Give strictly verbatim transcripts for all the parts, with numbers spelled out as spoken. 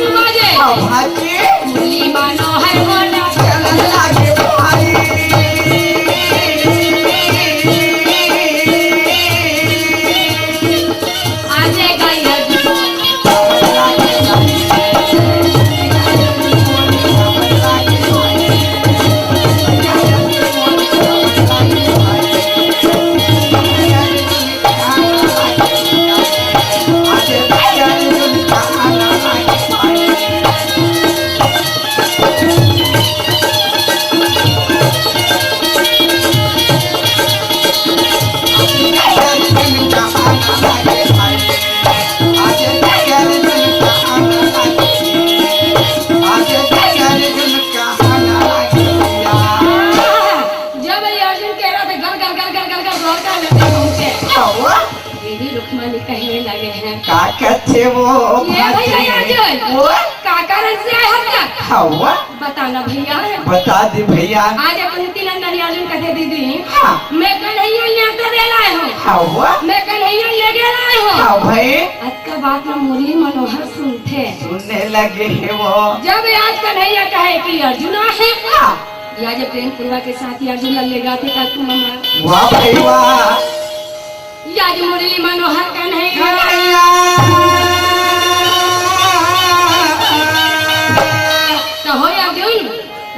सुन बाजे। हाँ, भाजी। मुरली मानो है होना। चलन लागे भाई। आजे गंगा जी। का कारण से आए हो क्या? हवा। बताना भैया। बता दे भैया। आज अपन तीन अंदर अर्जुन कथे दीदी। हाँ। मैं कन्हैया न्योता दे लाए हूँ। हवा। मैं कन्हैया ले गए लाए हूँ। हाँ भाई। आज का बात में मुरली मनोहर सुनथे। सुनने लगे हे वो। जब आज कन्हैया कहे कि अर्जुन आहे। हाँ। या जे प्रेम पूर्वक के साथ ये अर्जुन ले गाथे का तू ममा। वाह भाई वाह। या जे मुरली मनोहर कन्हैया। कन्हैया। तो हो अर्जुन,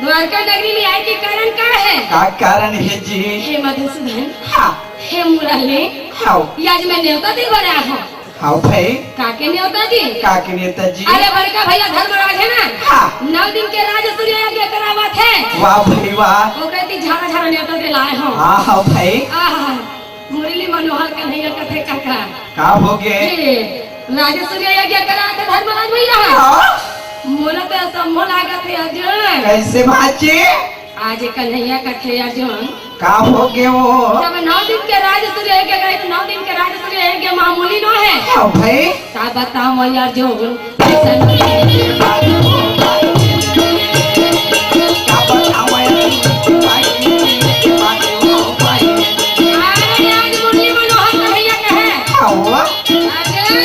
द्वारका नगरी में आए के कारण का है? का कारण है जी? हे मधुसूदन। हाँ। हे मुरली। हाँ। या जे मैं न्योता दे बड़ा हूँ। हाँ भाई। काके न्योता जी? काके न्योता जी? अरे बड़का भैया धर्मराज है ना? हाँ। नौ दिन के राज सूर्य यज्ञ करावत है। वाह भाई वाह। ओकरे ती झारा झारा न्योता दे लाए हो। हाँ, हाँ भाई। आहा, मुरली मनोहर कन्हैया कथे काका। का हो गे? ये राज सूर्य यज्ञ करावत है धर्मराज भैया। हाँ। मोला तो असंभव लागत है अर्जुन। कैसे भांची? आज कन्हैया कथे अर्जुन। का हो गे वो? जब नौ दिन के राज सूर्य यज्ञ करे तो नौ दिन के राज सूर्य यज्ञ मामूली नो है। हाँ भाई। का बताओ अर्जुन, ऐसा नहीं है। का बताओ अर्जुन, भाई, भाई, भाई। अरे आज मुरली मनोहर कन्हैया कहे। हाँ वो? अर्जुन,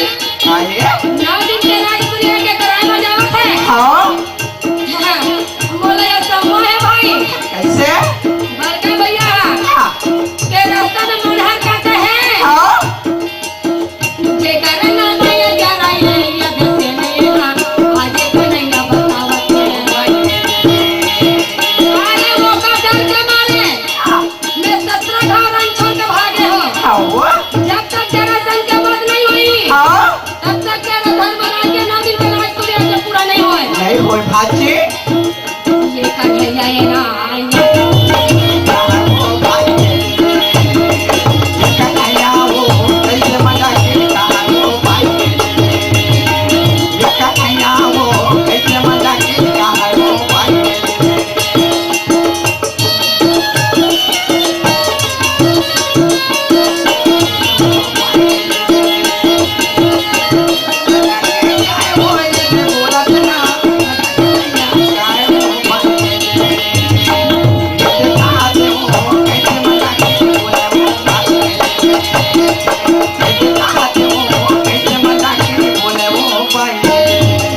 आइए। नौ दिन के राज सूर्य यज्ञ कराए ला जावत है। हाँ। हाँ, मोला ये समूह है भाई। कैसे? बड़का भैया। हाँ। के रास्ता में मनहर काटे हैं। हाँ। जेकर नाम ये जराई है, ये घर से नहीं ना। आज को नहीं ना बतावत है भाई। अरे वो का डर के मारे। हाँ। मैं सत्रह घाव रण छोड़ के भागे हो। हाँ, वो? जब तक जरासंध के वध नहीं हुई। हाँ। तब तक क्या ना धर्मराज के नौ दिन के राज सूर्य यज्ञ पूरा नहीं होए। नहीं होए भांची। ये कन्हैया ये ना आएंगे।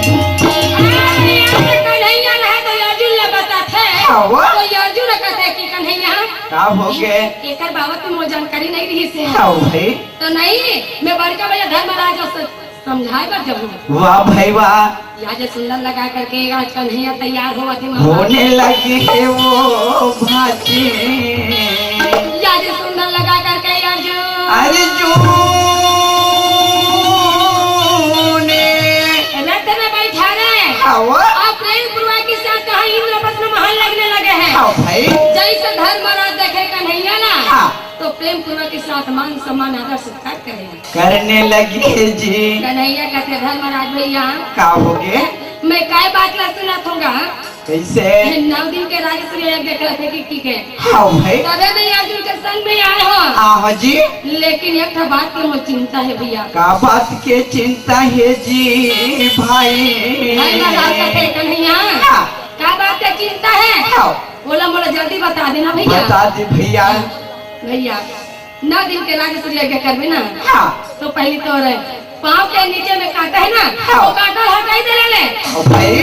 अरे यार, कन्हैया रहे तो अर्जुन ला बताथे। हाँ, वो? तो अर्जुन कथे कि कन्हैया, का हो गे? एकर बाबत में मोर जानकारी नहीं रहिस हे। हाँ, भाई। तो नहीं, मैं बड़का भैया धर्मराज से समझाए बर जाहूँ। वाह भाई वाह। या जे सुंदर लगा करके आज कन्हैया तैयार होवत हे मामा। होने लगी है वो भांची। या जे सुंदर लगा करके अर्जुन। अर्जुन। रथ में बैठा रे। हाँ, वो? और प्रेम पूर्वक के साथ कहा इंद्रप्रस्थ में महल लगने लगे हैं। हाँ, भाई। जैसे धर्मराज देखे कन्हैया ना, हाँ। तो प्रेम पूर्वक के साथ मान सम्मान आदर सत्कार करेंगे। करने लगी है जी। कन्हैया कथे धर्मराज भैया। का हो गे? मैं काय बात ला सुनत होगा? कैसे? ये नौ दिन के राज सूर्य यज्ञ करत हे कि, कि के? हाँ भाई। तबे मैं अर्जुन के संग में आए हो। हाँ जी। लेकिन एक ठो बात के मोर चिंता है भैया। का बात के चिंता है जी भाई? भाई महाराज कथे कन्हैया। हाँ। का बात के चिंता है? हाँ। बोला मोला जल्दी बता देना भैया। बता दे भैया। भैया। नौ दिन के राज सूर्य यज्ञ करबे ना, हाँ। तो पहली तोर पाँव के नीचे में कांटा है ना, हाँ। वो कांटा हटाई दे ले। ओ भाई।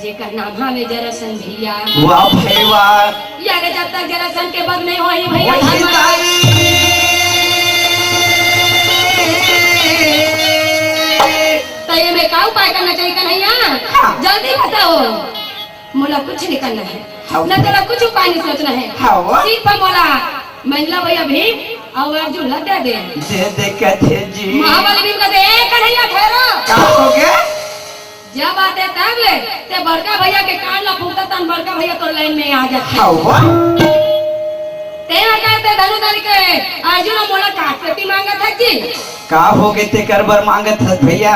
जेकर नाम हवे जरासंध भैया। वाह भाई वाह। ये अगर जब तक जरासंध के वध नहीं होही भैया, वही धर्म ताई। तो ये में का उपाय करना चाहिए कन्हैया? हाँ। जल्दी बताओ। मोला कुछ नहीं करना है, हाँ। ना तोला कुछ उपाय नहीं सोचना है। हाँ। सिर्फ मोला मंझला भैया भीम और अर्जुन ला दे दे। दे दे कथे जी। महाबली भीम कथे, "ए कन्हैया ठहरो।" का हो गे? जब आथे तब ते बड़का भैया के कान ला फूंकत तन बड़का भैया तोर लाइन में आ जाथे। हाँ। ते कहते धनुधर के अर्जुन मोला काट पेटी मांगत हे जी। का हो गे तेकर बर मांगत हस भैया?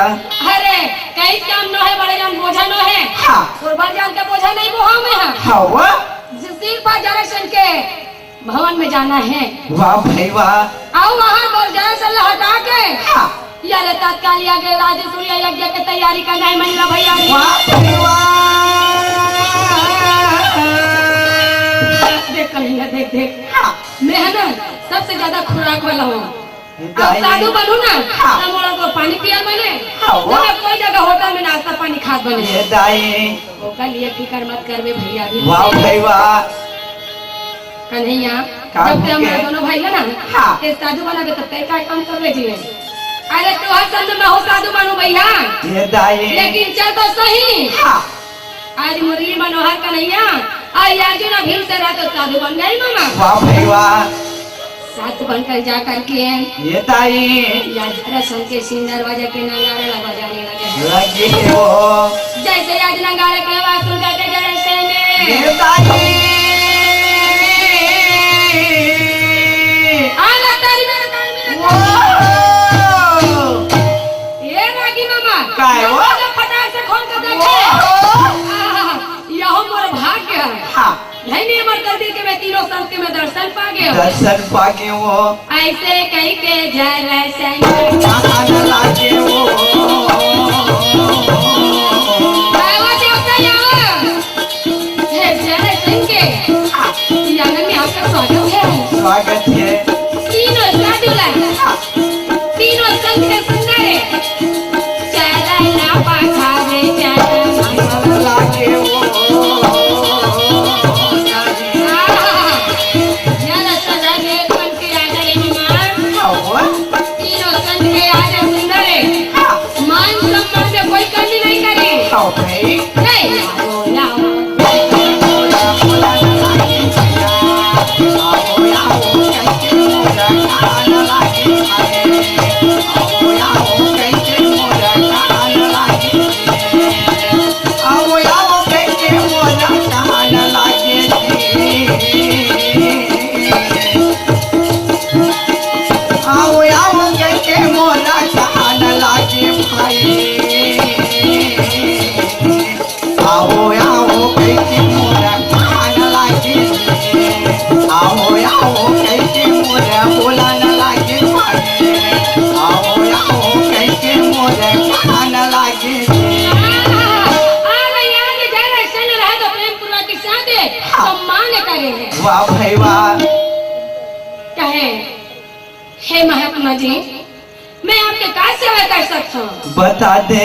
अरे, कई काम नो हे, बड़े जान बोझा नो हे। हाँ। तोर बर जान के बोझा नहीं बोहा मैं हा। हाँ, वो? सिर्फ जरासंध के भवन में जाना है। वाह भाई वाह। आओ वहाँ पर जरासंध ला हटा के। हाँ। यार, तत्काल आगे राजेश्वरी यज्ञ के तैयारी करना है, मंगला भैया। वाह भाई वाह। देख कन्हैया, देख, देख। हाँ। मैं है ना, सबसे ज्यादा खुराक वाला हूँ। ये अब दाई। साधु बनू ना, हाँ। तो मोला तो पानी पिया बने। हाँ, वाह। तो मैं कोई जगह होटल में नाश्ता पानी खात बने। ये दाई। ओकर लिए फिकर मत करबे भैया भी। वाह भाई वाह। कन्हैया, का जब ते हो हमर गया? दोनों भाई है ना, हाँ। ते साधु बना के तब ते का काम करबे जी? अरे तोहर संग में हो साधु बनू भैया। ये दाई। लेकिन चल तो सही। हाँ। आज मुरली मनोहर कन्हैया और अर्जुन अभिन से रहा तो साधु बन गए मामा। वाह भाई वाह। सात बनकर जा करके ये ताई। या जरा सुन के सिंगर बजा के नगाड़ा लगा जाने लगे। लगे हो। जैसे आज नगाड़ा के आवाज सुन करके जरा से ने। ये ताई। आ ना तारी मेरे तारी मेरे वो। तारी। ये रागी मामा। काय हो? दरवाजा फटाक से खोल के देखे। वो। आहा, यहो मोर भाग्य है। हाँ। नहीं, नहीं, हमर जल्दी के मैं तीनों संत के मैं दर्शन पा गयो। दर्शन पा गयो। ऐसे कही के जय रह संग। आन लागे वो। आवा देवता आवा। हे जय रह संग के। हाँ। ई आंगन में आपका स्वागत है। स्वागत है। तीनों साधु ला। हाँ। तीनों संत के सुंदर है। चला ना पाछा रे चला। लागे वो। आहा। यार, अच्छा लगे, मन के राजा रे मेहमान। हाँ, वो। तीनों संत के राजा सुंदर है। हाँ। मान सम्मान में कोई कमी नहीं करे। हाँ, भाई। नहीं। आओ, आओ, कह के मोरा जान लागे भाई। आओ, आओ, कह के मोरा जान लागे। आओ, आओ, कह के मोरा बोला न लागे भाई। आओ, आओ, कह के मोरा जान लागे। अरे यार, जरा सन रहा तो प्रेम पूर्वक के साथ हाँ। सम्मान करे हैं। वाह भाई वाह। कहे, हे महात्मा जी, मैं आपके का सेवा कर सकता हूँ? बता दे।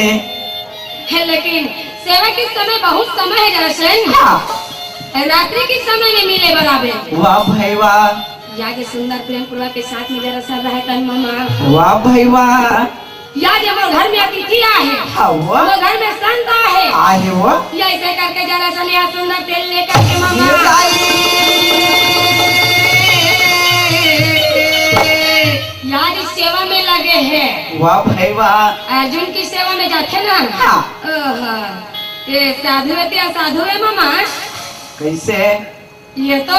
है, लेकिन सेवा के समय बहुत समय है जरा से। हाँ। रात्रि के समय में मिले बराबर। वाह भाई वाह। या जे सुंदर प्रेम पूर्वक के साथ में जरा सा रहतन मामा। वाह भाई वाह। या जे मोर घर में अतिथि आहे। हाँ वो। मोर घर में संत आहे। आहे वो। या ऐसे करके जरा सा नया सुंदर तेल लेकर के मामा। ये दाई। या जे सेवा में लगे है। वाह भाई वाह। अर्जुन की सेवा में जाथे ना। हाँ। ओहो। ये साधु है, ते साधु है मामा। कैसे? ये तो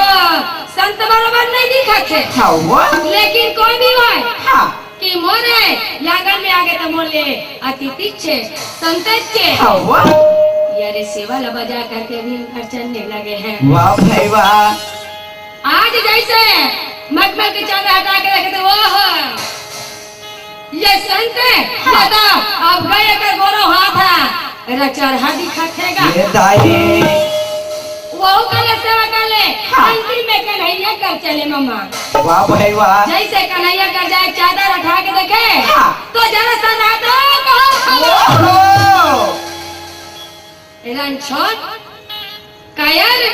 संत बरोबर नहीं दिखत हे। हाँ, वो? लेकिन कोई भी होय हाँ। कि मोरे आंगन में आगे तो मोले अतिथि छे, संत छे। हाँ, वो? ये रे सेवा ला बजा करके भी उनकर चलने लगे हैं। वाह भाई वाह। आज जैसे मखमल की चादर हटा के रखे थे, वो हो। ये संत, हाँ। ये तो अब गए एकर गोरो हाथ है, एला चरहा दिखत हे गा। ये दाई। वहू कर ले, सेवा कर ले, हाँ। अंतिम में कन्हैया कर चले मामा। वाह भाई वाह। जैसे कन्हैया कर जाए, चादर उठा के देखे, हाँ। तो जरा सा रात हो, कहो, कहो। ओहो। रणछोड़, कायर,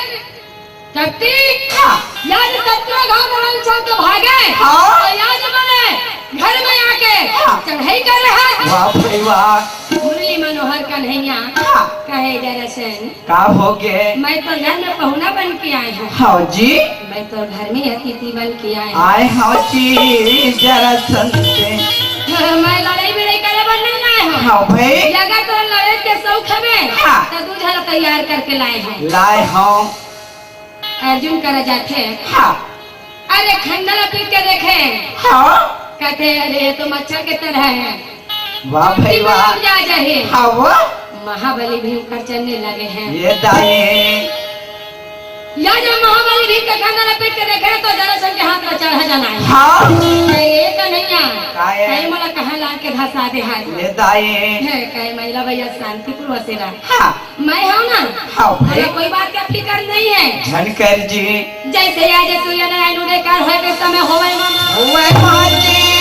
टट्टी, हाँ। या जे सत्य घात रणछोड़ तो भागे, हाँ। और या जे मने घर में आके हाँ। चढ़ाई कर रहा है। वाह भाई वाह। मुरली मनोहर कन्हैया हाँ। कहे जरासन, का हो गे? मैं तो घर में पहुना बन के आए हूँ। हाँ जी। मैं तो घर में अतिथि बन के आए हूँ। आए हाँ जी, जरासन से। मैं लड़ाई वड़ाई करे बर नहीं आए हूँ। हाँ भाई। अगर तो लड़े के शौक हवे, हाँ। तो दू झन तैयार करके लाए हूँ। लाए हूँ। अर्जुन करा जाथे। हाँ। अरे खंडा ला पीट के देखे। हाँ। कहते, "अरे ये तो मच्छर के तरह है।" वाह भाई वाह। जा जाए। हाँ वो। महाबली भीम कर चलने लगे हैं। ये दाई। या जब महाबली भीम के खानदान लपेट के देखे तो जरासंध के हाथ में चढ़ा जाना है। हाँ। कहे, "ए कन्हैया, का है? कहे मोला कहाँ लान के धसा दे है?" ले दाई। है, कहे, "महिला भैया शांतिपुर वसेला।" हाँ। मैं हूँ ना? हाँ भाई। मोला कोई बात का फिकर नहीं है। झन कर जी। जैसे आज सूर्य नारायण उदय काल होए के समय होवे मामा। होवे मामा जी।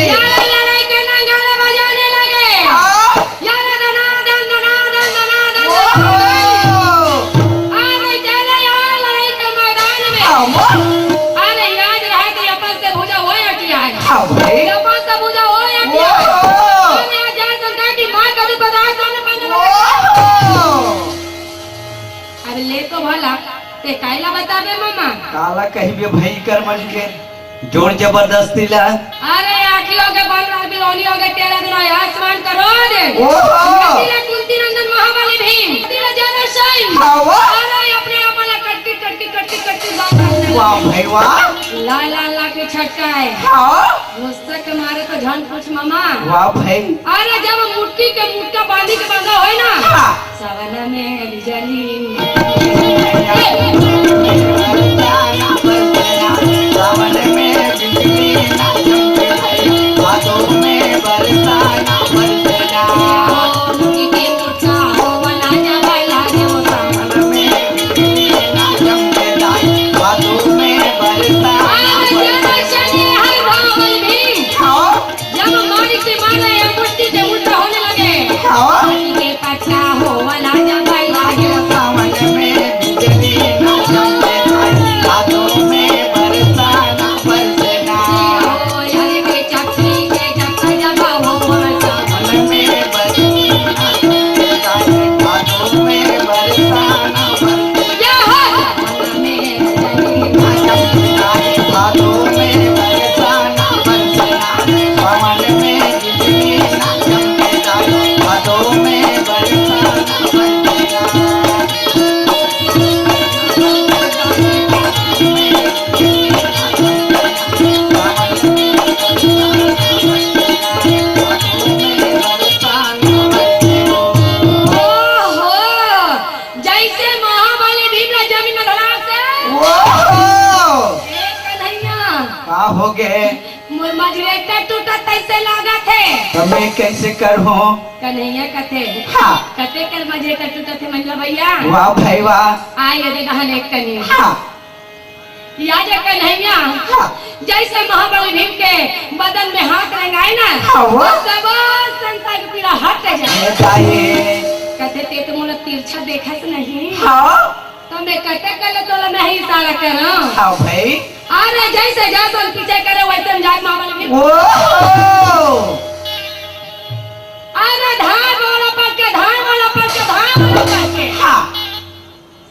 यार लड़ाई के नगाड़ा बजाने लगे। हाँ। यार दना दन दना दन दना दन। ओहो। अरे चले यार लड़ाई के मैदान में। हाँ, वो। अरे याद रहे तो अपन से भुजा होए अटिया है। हाँ भाई। अपन से भुजा होए अटिया है। ओहो। अरे आज जान संता की माँ कभी बर्दाश्त होने पाने वाला। ओहो। अब ले तो भला, ते कायला बताबे मामा? काला कहिबे भाई कर मन के जोर जबरदस्ती ला। अरे आँखियों के बन रहा बिलोनियों के तेरा दुना आसमान का रोज। ओहो। नसीला कुंती नंदन महाबली भीम। नसीला जरासंध। हाँ, वाह। अरे अपने आप वाला कटकी, कटकी, कटकी, कटकी बात करने वाह लगे। भाई वाह। ला, ला, ला के छटका है। हाँ। गुस्सा के मारे तो जान कुछ मामा। वाह भाई। अरे जब मुट्ठी के मुट्ठा बांधी के बांधा होए ना। हाँ। सावन में बिजली। सावन में बिजली ना चमके भाई, भादों में बरसा ना बरसेला। मुट्ठी के मुट्ठा हो बना जब लागे वो सावन में बिजली ना चमके भाई, भादों में बरसा ना अरे बरसेला। जब चले हर भावल भी। हाँ। जब मारी के मारे या मुट्ठी के उल्टा होने लगे। हाँ। मारी के पट्टा हो वाला जब आई लागे। सावन में बिजली ना चमके भाई, भादों में बरसा ना बरसेला। ओ, यार के चक्की के चक्का जब हो वाला सावन में बिजली ना चमके भाई, भादों में बरसा ना बरसेला। या हो। ओहो, जैसे महाबली भीम ला जमीन में धरावत हे। ओहो! ए कन्हैया। का हो गे? मोर मजरेटा टूटत तैसे लागत हे। त मैं कैसे करहूँ? कन्हैया कथे। हाँ। कथे कर मजरेटा टूटत हे महिला भैया। वाह भाई वाह। आए दे गहन एक कनी। हाँ। या जे कन्हैया, हाँ। जैसे महाबली भीम के बदन में हाथ रंगाए ना, हाँ, वो। तो सब संसार के पीड़ा हट जाए। हट जाए। कथे, "ते तो मोला तिरछा देखत नहीं।" हाँ। तो मैं कथे कर ले तोला मैं ही इशारा करूँ। हाँ भाई। अरे जैसे जरासंध पीछे करे वैसे हम जात महाबली भीम। ओहो। अरे धार वाला पलके, धार वाला पलके, धार वाला पलके। हाँ।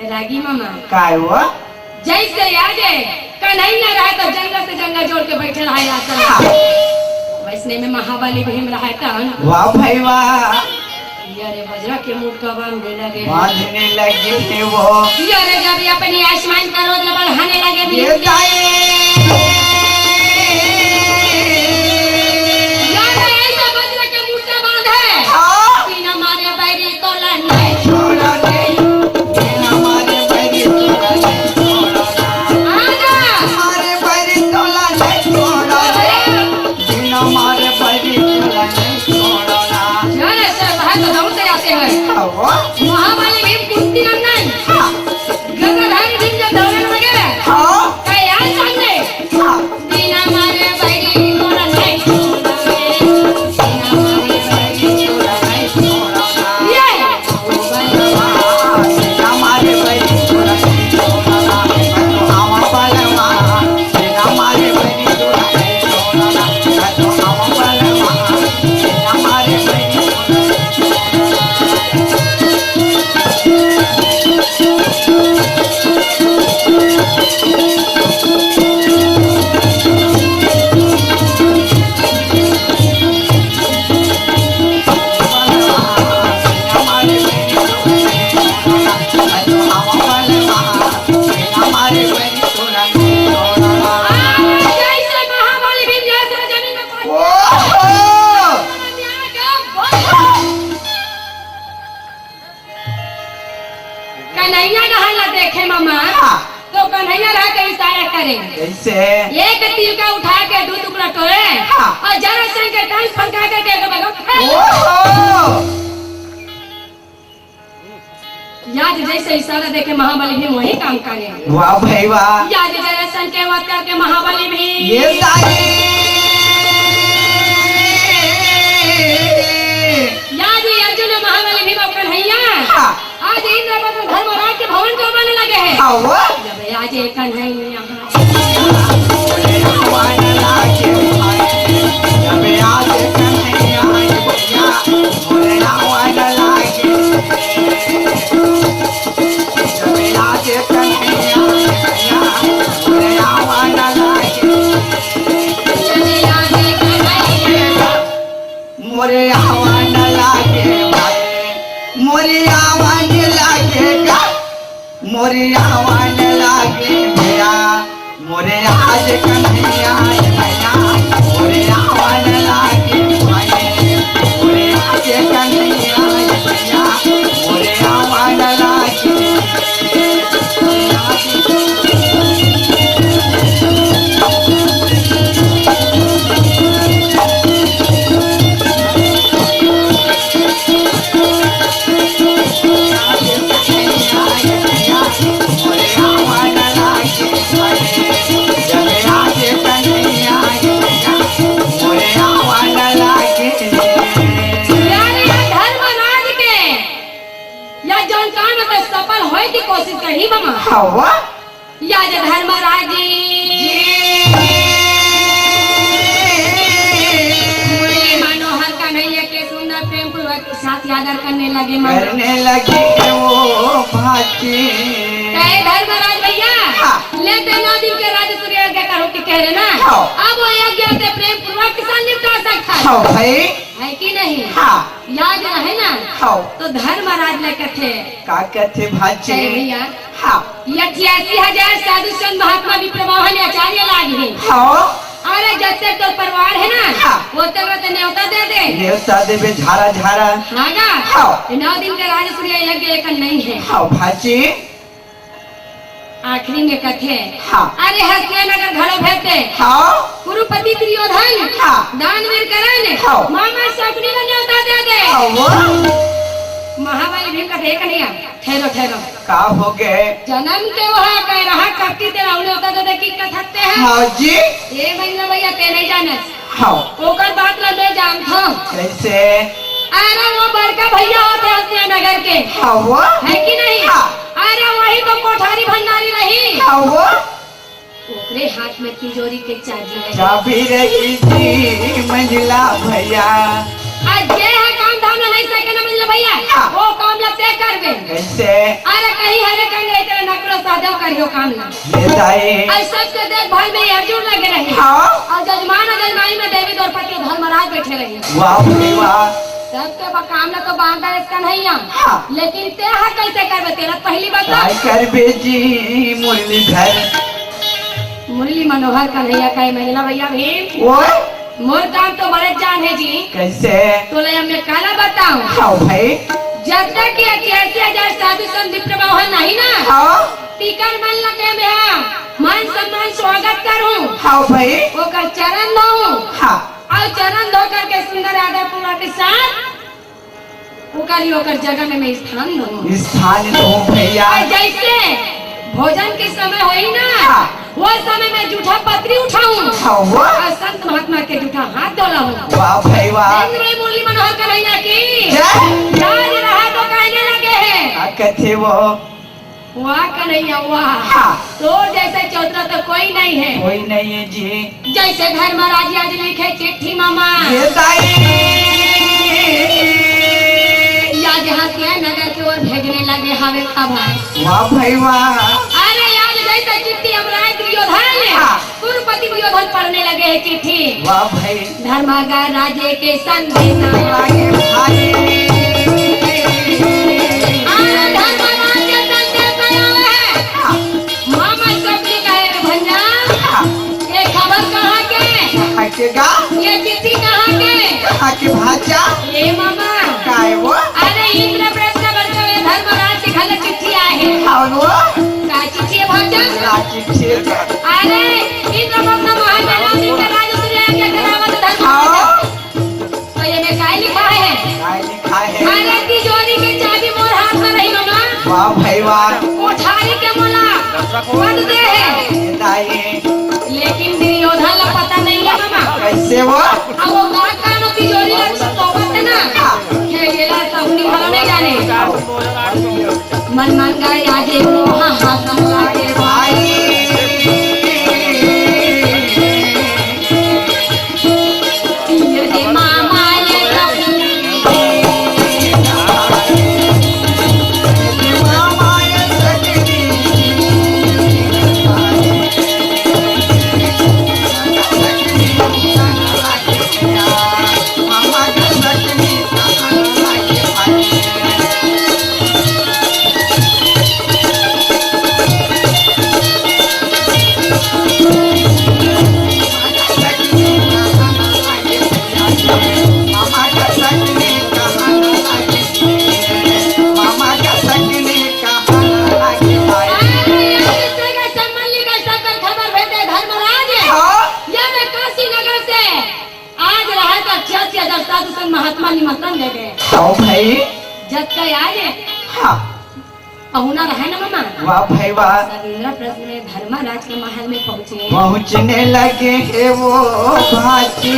रागी मामा। काय वो? जैसे आ जाए, कन्हैया रहे तो जंगल से जंगल जोड़ के बैठे रहे आसन। हाँ। वैसने में महाबली भीम रहे तो ना। वाह भाई वाह। यारे बजरा के मुटका बांधने लगे। बांधने लगे थे वो। यारे जब ये अपनी आसमान का रोज बढ़ाने लगे थे। ये जाए। यारे ऐसा बजरा के मुटका बांधे। हाँ। बिना मारे बैरी तोला नहीं छोड़ा नहीं, बिना मारे बैरी तोला नहीं छोड़ा ना। आजा। मारे बैरी तोला नहीं छोड़ा नहीं, बिना मारे बैरी तोला नहीं छोड़ा ना। यार, ऐसे बाहर तो दौड़ते आते हैं। हाँ, वो। महाबली भीम कुंती नंदन। हाँ। गदाधारी भीम जब दौड़ने लगे। हाँ। तो यार सामने। जरासंध के टांग फरका के दे देबो। ओहो! याद जैसे इशारा देके महाबली भीम वही काम करे। वाह भाई वाह। याद जरासंध के वध करके महाबली भीम। ये सारे। याद अर्जुन महाबली भीम और कन्हैया। हाँ। आज इंद्रप्रस्थ धर्मराज के भवन जो बने लगे हैं। हाँ वो। जब आज कन्हैया मोरे आवा न लागे भाई, मोरे आवा न लागे गा, मोरे आवा न लागे भैया, मोरे आज कन्हैया आए भैया, मोरे आवा न लागे भाई, मोरे आज कन्हैया आए भैया, मोरे आवा न लागे। यार, या धर्मराज के, या जौन काम में तो सफल होए की कोशिश कही बमा। हवा? या जे धर्मराज जी। जी। मनोहर कन्हैया के सुंदर प्रेम पूर्वक साथ आदर करने लगे, मानो। करने लगे वो भांची। कहे धर्मराज भैया, हाँ। ले ते नौ दिन के राज सूर्य यज्ञ करो कि कह रहे ना? हाँ। अब वो यज्ञ ते प्रेम पूर्वक के साथ निपटा सकता है। हाँ भाई। है कि नहीं? हाँ। याद रहे ना? हाँ। तो धर्मराज ले कथे। का कथे भांची? कहे भैया। हाँ। ये अट्ठासी हजार साधु संत महात्मा विप्र बावन आचार्य लाग है। हाँ। अरे जब तक तो परिवार है ना, हाँ। वो तक तो न्योता दे दे। न्योता देबे झारा झारा। हाँ गा? हाँ। ये नौ दिन का राज सूर्य यज्ञ एक नहीं है। हाँ भांची। आखिरी में कथे, हाँ। अरे हस्तिया नगर घरो भेटे। हाँ। कुरुपति दुर्योधन, हाँ। दानवीर करण, हाँ। मामा शकुनी ला न्योता दे दे। हाँ, वो। महाबली भीम कथे, "एक नहीं है, ठहरो, ठहरो।" का हो गए? जन्म के वहाँ कह रहा, कपटी तेरा उन्हें होता तो देखी कथकते हैं। हाँ जी। ये महीना भैया ते नहीं जाने। हाँ। ओकर बात ला मैं जानत हूँ। कैसे? अरे वो बड़का भैया होते हस्तिया नगर के। हाँ वो। है कि नहीं? हाँ। अरे वही तो कोठारी भंडारी रही। हाँ वो। ओकरे हाथ में तिजोरी के चाबी रही। चाबी रही जी मंझला भैया। आ जे है काम धाम ला नहीं सके ना मंझला भैया, हाँ। वो काम ला ते करबे। कैसे? अरे कहीं हरे कंग रही तेरे नकलो साधो करियो काम ना। ये दाई। और सबके देखभाल में अर्जुन लगे रहे। हाँ। और जजमान और जजमानी में देवी द्रौपदी और धर्मराज बैठे रहे। वाह भाई वाह। सबके ब-, काम ला तो बांट दे इसका नहीं है। हाँ। लेकिन ते हा कैसे करबे तेरा पहली बता। काय करबे जी मुरलीधर। मुरली मनोहर कन्हैया का मंझला भैया भीम। वो? मोर काम तो बड़े जान है जी। कैसे? तो ले मैं काला बताऊं। हाँ भाई। जब तक ये अट्ठासी हजार साधु संत विप्र बावन नहीं ना। हाँ। तीकर मन लगे में हाँ। मान सम्मान स्वागत करूं। हाँ भाई। ओकर चरण धोऊं। हाँ। और चरण धो करके सुंदर आदर पूर्वक के साथ ओकर ही ओकर जगह में मैं स्थान दूं। स्थान दूं भैया। और जैसे भोजन के समय होई ना, हाँ। वो समय मैं जूठा पत्री उठाऊं। हाँ, वो। और संत महात्मा के जूठा हाथ धोलाऊं। वाह भाई वाह। इंद्र मुरली मनोहर कन्हैया की जय। राज रहा तो कहने लगे हैं। का कथे वो? वाह कन्हैया वाह। हाँ। तोर जैसे चौतरा तो कोई नहीं है। कोई नहीं है जी। जैसे धर्मराज आज लिखे चिट्ठी मामा। ये दाई। या जहाँ से नगर की ओर भेजने लगे हवे खबर। वाह भाई वाह। अरे यार जैसे चिट्ठी यमराज दुर्योधन। हाँ। कुरुपति दुर्योधन पढ़ने लगे हैं चिट्ठी। वाह भाई। धर्मागा राजे के संदेश आए। आए भाई। अरे धर्मराज के संदेश आवे है। हाँ। मामा सब ने कहे, "रे भंजा, हाँ। ये खबर कहाँ के? कहाँ के गा? ये चिट्ठी कहाँ के?" कहाँ के भांचा? ए मामा। का है वो? अरे इंद्रप्रस्थ नगर के ये धर्मराज के घर चिट्ठी आए है। हाँ वो? का चिट्ठी है भांजा? का चिट्ठी है? अरे इंद्रप्रस्थ महाराज के राज सूर्य के करावत धर्म हाँ। काय लिखाय हे? अरे, तिजोरी के चाबी मोर हाथ में रही, मामा। वाह भाई वाह। कोठारी के मोला पद दे हे। दाई। लेकिन दुर्योधन ला पता नहीं है, मामा। कैसे वो? अब वो का कानो तिजोरी ला छुपावत हे ना। हाँ। ये गेला सगुनी घलो नहीं जाने। मन मन गाय आगे मोहा हाथ लागे भाई। अरे, ये किससे का सम्मान लिखा, सबकर खबर भेजे धर्मराज। हाँ। ये मैं काशी नगर से आज रहा तो छियासी हजार साधु संत महात्मा निमंत्रण दे गए। तो भाई। जब तक आए। हाँ। पहुना रहे ना मामा। वाह भाई वाह। सब इंद्रप्रस्थ में धर्मराज के महल में पहुंचे। पहुंचने लगे हे वो भांचे।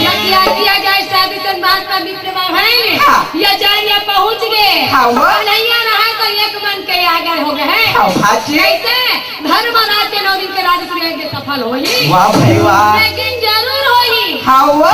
या किया, किया जाए, साधु संत महात्मा विप्र बाबा है। हाँ। या जाए, या पहुंच गए। हाँ, वो। कन्हैया रहा तो एक मन के आगे हो गए हैं। हाँ, भांचे। कैसे? धर्मराज के नौ दिन के राजसूय यज्ञ सफल होई। वाह भाई वाह। लेकिन जरूर होई। हाँ, वो।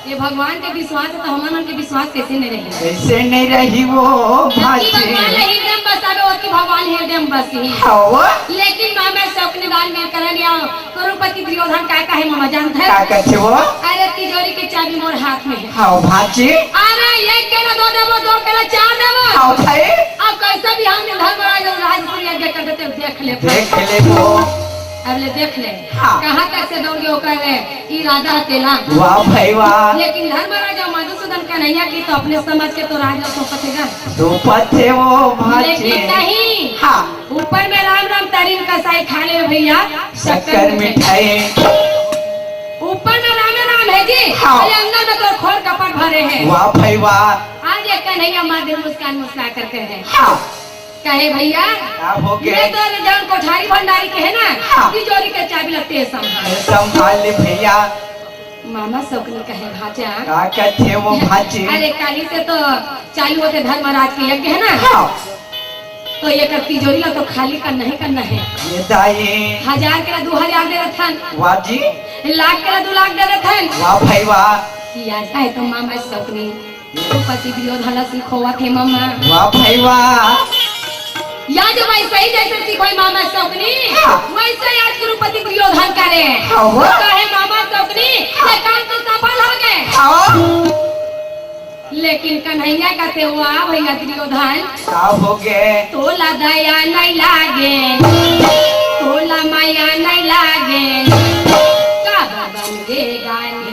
ये भगवान के विश्वास हे तो हमन मन के विश्वास कैसे नहीं रही? कैसे नहीं रही वो जबकि भांचे? भगवान ला हृदय में बसावे, ओतकी भगवान हृदय में बसी। हाँ वो। लेकिन मामा सौकनी बार में करन या करोड़पति दुर्योधन का कहे मामा जानत हे? का कथे वो? अरे तिजोरी के चाबी मोर हाथ में हे। हाँ भांचे। अरे एक केला दो देबो, दो केला चार देबो। हाँ भाई। अब कैसे भी हमने धर्मराज और राजसूय यज्ञ कर देते, देख ले। देख ले वो। अब ले देख ले। हाँ। कहाँ तक से दौड़ गए ओकर इरादा हतेला। वाह भाई वाह। लेकिन धर्मराज और मधुसूदन कन्हैया के तो अपने समझ के तो राज ला सौंपत हे गा। सौंपत हे वो भांचे। लेकिन नहीं। हाँ। ऊपर में राम राम तरी में कसाई खा ले भैया। शक्कर मिठाई। ऊपर में राम राम हे जी। हाँ। अरे अंदर में तो खोर कपट भरे हे। वाह भाई वाह। आज ये कन्हैया मार दे मुस्कान मुस्कुरा करके हे। हाँ। कहे भैया, का हो गे? ये तो जौन कोठारी भंडारी के हे ना, हाँ। तिजोरी के चाबी ला ते संभाल। संभाल ले भैया। मामा सौकनी कहे भांचा। का कथे वो भांचे? अरे काली से तो चालू होथे धर्मराज के यज्ञ हे ना? हाँ। तो एकर तिजोरी ला तो खाली करना हे, करना हे। ये दाई। हजार केला दू हजार दे रथन। वाह जी। लाख केला दू लाख दे रथन। वाह भाई वाह। कि ऐसा हे तो मामा सौकनी कुरुपति दुर्योधन ला सिखोवत हे मामा। वाह भाई वाह। या जो वैसे ही जैसे सिखोय मामा सौकनी, हाँ। वैसे ही आज कुरुपति दुर्योधन करे। हाँ, वो। कहे मामा सौकनी, हाँ। ये काम तो सफल हो गए। हाँ। लेकिन कन्हैया कथे, वाह भैया दुर्योधन, का हो गे? तोला दया नहीं लागे, तोला माया नहीं लागे, का बन गे गाने।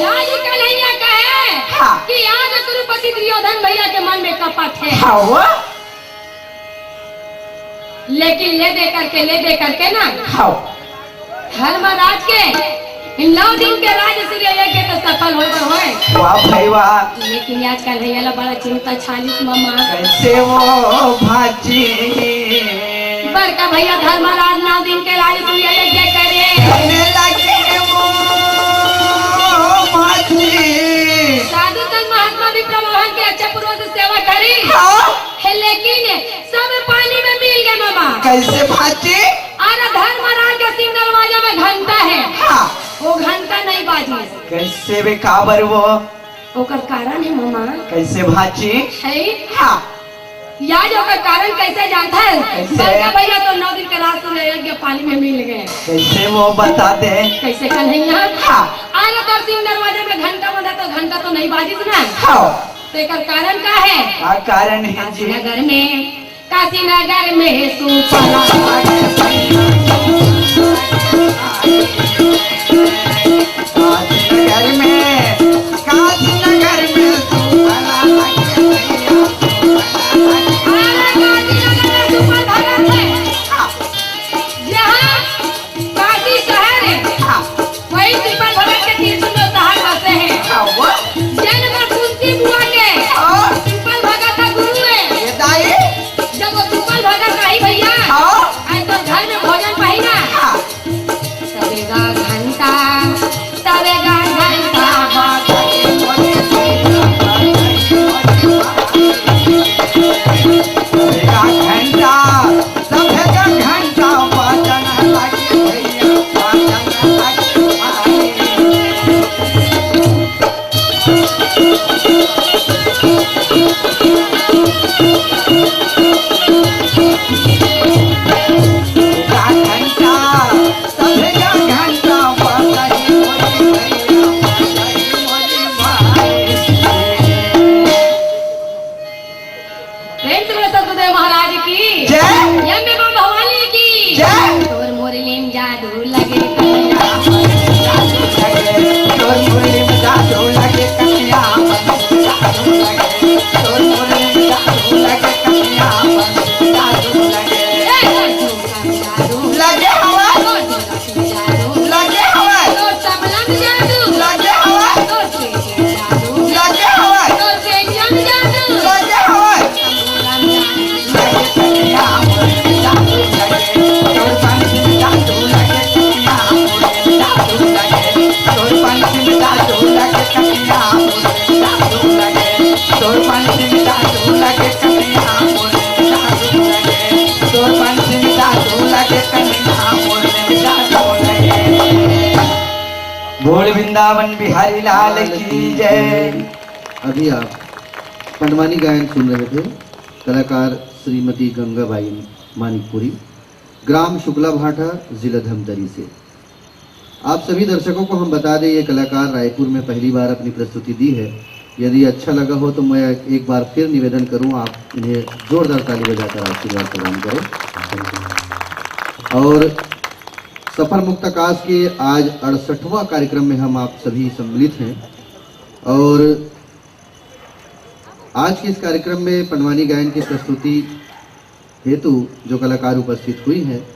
राज कन्हैया कहे हाँ। कि आज कुरुपति दुर्योधन भैया के मन में कपट हे। हाँ वो। लेकिन ले दे करके, ले दे करके ना। हाँ। धर्मराज के नौ दिन के राजसूय यज्ञ तो सफल होय बर होय। वाह भाई वाह। लेकिन आज कन्हैया ला बड़ा चिंता छालिस मामा। कैसे वो भांची? बड़का भैया धर्मराज नौ दिन के राजसूय यज्ञ करे। करने लगे वो भांची। साधु संत महात्मा विप्र बाबा के अच्छा पूर्वज सेवा करी। हाँ। हे, लेकिन सब पानी में मिल गए मामा। कैसे भांची? अरे धर्मराज के सिंह दरवाजा में घंटा हे। हाँ। वो घंटा नहीं बाजी। कैसे बे काबर वो? ओकर कारण हे मामा। कइसे भांची? हे? हाँ। या जो ओकर कारण कइसे जानथस? कइसे? बड़का भैया तो नौ दिन के रात सूर्य अयोग्य पानी में मिल गे। कइसे वो बता दे? कइसे कन्हैया? हाँ। अरे तोर सिंह दरवाजा में घंटा बंधा तो घंटा तो नहीं बाजिस ना? हाँ। तो एकर कारण का हे? का कारण हे जी? नगर में, काशी नगर में सुपला। काशी नगर में, काशी नगर में सुपला। अरे काशी नगर में सुपल भगत हे। जहाँ काशी शहर हे, हाँ। वही सुपल भगत के तीन सौ नौ शहर बसे हे। हाँ, वो। जन्म कुंती बुआ के, हाँ। सुपल भगत का गुरु हे। ये दाई। जब वो सुपल भगत रही भैया, हाँ। आज तो घर में भोजन पाही ना। हाँ। तबे गा घंटा, तबे गा घंटा, तबे गा घंटा। सभे का घंटा बाजन लागे भैया, बाजन लागे भाई। का घंटा, सभे का घंटा बाजन मोरी भैया, बाजन मोरी भाई। प्रेम से बोलो सतगुरुदेव महाराज की जय। अम्बे माँ भवानी की जय। तोर मुरली में जादू लगे कन्हैया। तोर मुरली में जादू लगे कन्हैया। तोर मुरली में जादू लगे कन्हैया। जादू लगे। ए, जादू लगे हवा। जादू। लगे हवय। तोर तबला में जादू। लगे हवय। तोर पेटी में जादू। लगे हवय। तोर पेटिया में जादू। लगे हवय। तंबूरा में जादू। लगे कन्हैया मोर में जादू लगे। तोर बंसी में जादू लगे कन्हैया मोर में जादू लगे। तोर बंसी में जादू लगे कन्हैया मोर में जादू लगे। तोर बंसी में जादू लगे कन्हैया मोर में जादू लगे। तोर बंसी में जादू लगे कन्हैया मोर में जादू लगे। बोल वृंदावन बिहारी लाल की जय। अभी आप पंडवानी गायन सुन रहे थे, कलाकार श्रीमती गंगाबाई मानिकपुरी, ग्राम शुक्ला भाटा, जिला धमतरी से। आप सभी दर्शकों को हम बता दें, ये कलाकार रायपुर में पहली बार अपनी प्रस्तुति दी है। यदि अच्छा लगा हो तो मैं एक बार फिर निवेदन करूं, आप इन्हें जोरदार ताली बजाकर आशीर्वाद प्रदान करें। और सफर मुक्ताकाश के आज अड़सठवां कार्यक्रम में हम आप सभी सम्मिलित हैं और आज के इस कार्यक्रम में पंडवानी गायन की प्रस्तुति हेतु जो कलाकार उपस्थित हुई हैं,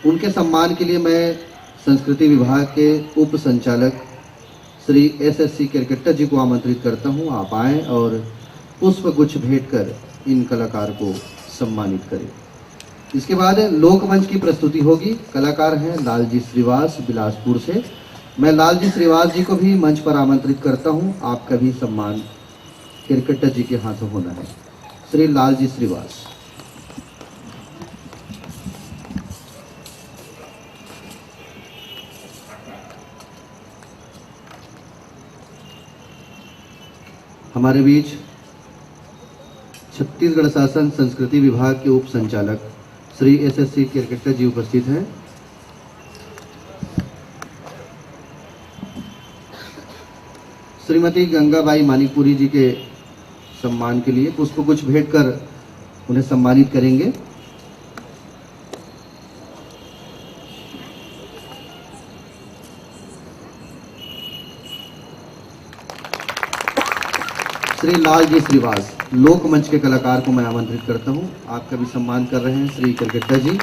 उनके सम्मान के लिए मैं संस्कृति विभाग के उप संचालक Shri S S C Kerketta ji को आमंत्रित करता हूं, आप आएं और पुष्प गुच्छ भेंट कर इन कलाकार को सम्मानित करें। इसके बाद लोकमंच की प्रस्तुति होगी। कलाकार हैं लालजी श्रीवास बिलासपुर से। मैं लालजी श्रीवास जी को भी मंच पर आमंत्रित करता हूं। आपका भी सम्मान केरकेट्टा जी के हाथों होना है। श्री लालजी श्रीवास। हमारे बीच छत्तीसगढ़ शासन संस्कृति विभाग के उप संचालक Shri S S C Kerketta ji उपस्थित हैं। श्रीमती गंगाबाई मानिकपुरी जी के सम्मान के लिए पुष्प गुच्छ भेंट कर उन्हें सम्मानित करेंगे। श्री लालजी श्रीवास, लोकमंच के कलाकार को मैं आमंत्रित करता हूं। आपका भी सम्मान कर रहे हैं श्री केरकेट्टा जी।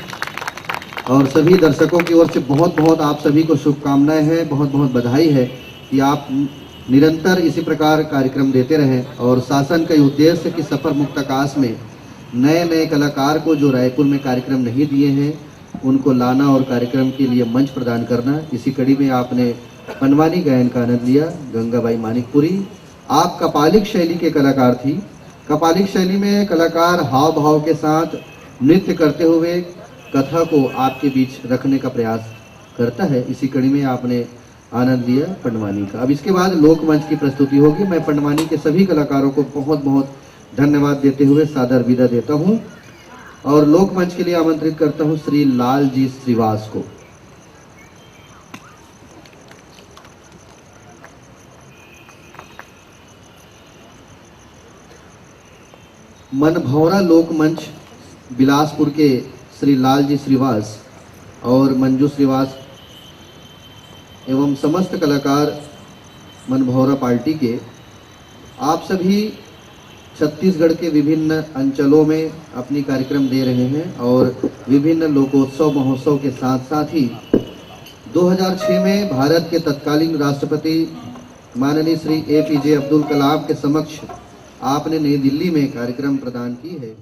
और सभी दर्शकों की ओर से बहुत बहुत आप सभी को शुभकामनाएं हैं, बहुत बहुत बधाई है कि आप निरंतर इसी प्रकार कार्यक्रम देते रहें। और शासन का ये उद्देश्य कि सफर मुक्ताकाश में नए नए कलाकार को, जो रायपुर में कार्यक्रम नहीं दिए हैं, उनको लाना और कार्यक्रम के लिए मंच प्रदान करना। इसी कड़ी में आपने पंडवानी गायन का आनंद लिया। गंगाबाई मानिकपुरी, आप कपालिक शैली के कलाकार थी। कपालिक शैली में कलाकार हाव भाव के साथ नृत्य करते हुए कथा को आपके बीच रखने का प्रयास करता है। इसी कड़ी में आपने आनंद लिया पंडवानी का। अब इसके बाद लोकमंच की प्रस्तुति होगी। मैं पंडवानी के सभी कलाकारों को बहुत बहुत धन्यवाद देते हुए सादर विदा देता हूं और लोकमंच के लिए आमंत्रित करता हूं श्री लाल जी श्रीवास को। मनभौरा लोकमंच बिलासपुर के श्री लाल जी श्रीवास और मंजू श्रीवास एवं समस्त कलाकार मनभौरा पार्टी के, आप सभी छत्तीसगढ़ के विभिन्न अंचलों में अपनी कार्यक्रम दे रहे हैं और विभिन्न लोकोत्सव महोत्सव के साथ साथ ही दो हज़ार छह में भारत के तत्कालीन राष्ट्रपति माननीय श्री ए पी जे अब्दुल कलाम के समक्ष आपने नई दिल्ली में कार्यक्रम प्रदान की है।